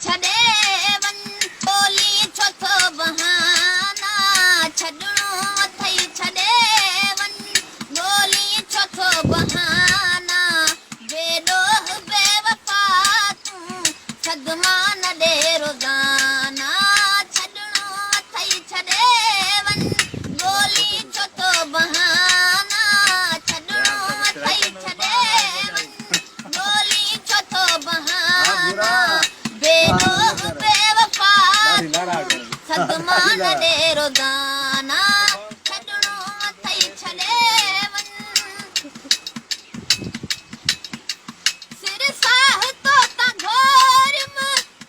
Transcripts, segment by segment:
ڇڏي وڃ، ٻولي ڇو ٿو بهانا، ڇڏڻو اٿئي ڇڏي وڃ، ڳولي ڇو ٿو بهانا، بي ڏوهه بي وفا تون، صدما نه ڏي روزانا، ڇڏڻو اٿئي ڇڏي وڃ، ڳولي ڇو ٿو بهانا، ڇڏڻو اٿئي ڇڏي وڃ، ڳولي ڇو ٿو بهانا، بي ڏوهه بي وفا تون، صدما نه ڏي روزانا، ڇڏڻو اٿئي ڇڏي وڃ. سر ساهه تو تان گهوريم،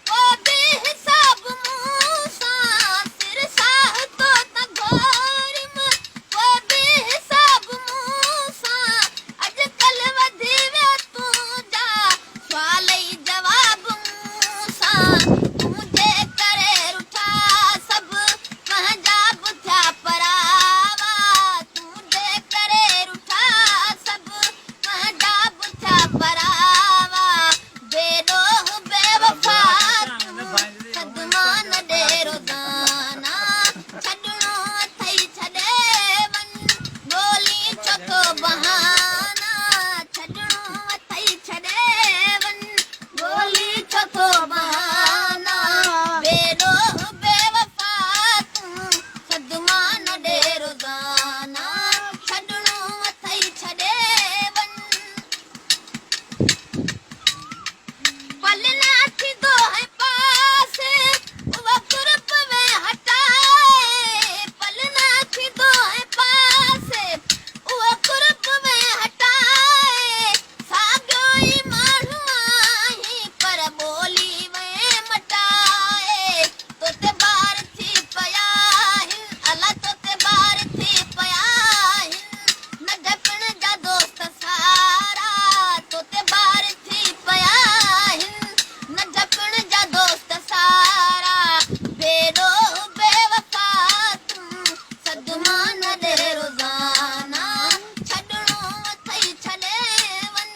پو به حساب مون سان، سر ساهه تو تان گهوريم، پو به حساب مون سان، اڄڪلهه وڌي ويا تنهنجا سوال ئي جواب مون سان، تنهنجي ڪري رٺا سڀ پنهنجا به ٿيا پراوا، تنهنجي ڪري رٺا سڀ پنهنجا به ٿيا پراوا، بي ڏوهه بي وفا تون، صدما نه ڏي روزانا، ڇڏڻو اٿئي ڇڏي وڃ، ڳولين ڇو ٿو بهانا، ڇڏڻو اٿئي ڇڏي وڃ، ڳولين ڇو ٿو بهانا، بي ڏوهه بي وفا تون، صدما نه ڏي روزانا، ڇڏڻو اٿئي ڇڏي وڃ. پل نه ٿيندو ۽ پاس اها قرب ۾ هٽائي، پل نه ٿيندو ۽ پاس اها قرب ۾ هٽائي، ساڳيو ئي ماڻهو آهين پر ٻولي وئين مٽائي، توتي بار ٿي پيا آهن الا توتي بار ٿي پيا آهن ننڍپڻ جا دوست سارا، توتي بار ٿي پيا آهن ننڍپڻ جا دوست سارا، بي ڏوهه بي وفا تون، صدما نه ڏي روزانا، ڇڏڻو اٿئي ڇڏي وڃ،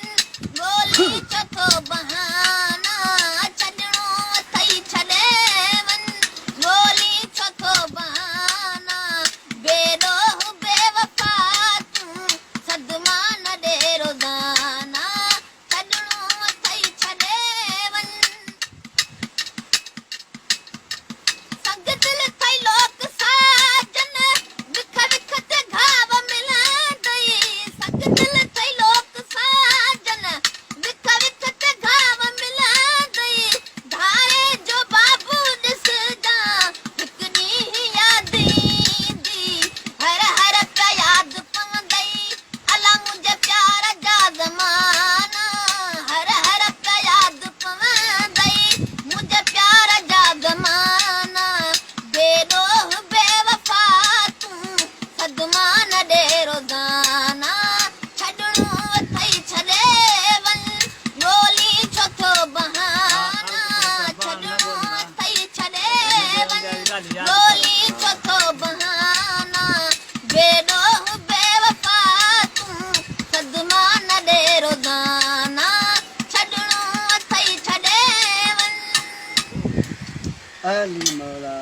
ڳولي ڇو ٿو بهانا، ڇڏڻو اٿئي ڇڏي وڃ، ڳولي ڇو ٿو بهانا، بي ڏوهه بي وفا تون، صدما نه ڏي روزانا، ڇڏڻو اٿئي ڇڏي وڃ. سنگ دل ٿئي لوڪ ساجن، وک وک تي گهاو ملندئي، سنگ دل ٿئي لوڪ ساجن، وک وک تي گهاو ملندئي، ڌاري جو بابو ڏسجان، هڪ ڏينهن ياد ايندي، هر هر پيا ياد پوندئي، الا منهنجي پيار جا زمانا، هر هر پيا ياد پوندئي، منهنجي پيار جا زمانا، بي ڏوهه بي وفا تون، صدما نه ڏي روزانا، ڇڏڻو اٿئي ڇڏي وڃ، ڳولين ڇو ٿو بهانا، ڇڏڻو اٿئي ڇڏي وڃ، ڳولين ڇو ٿو بهانا، بي ڏوهه بي وفا تون، صدما نه ڏي روزانا، ڇڏڻو اٿئي ڇڏي وڃ. علي مولا.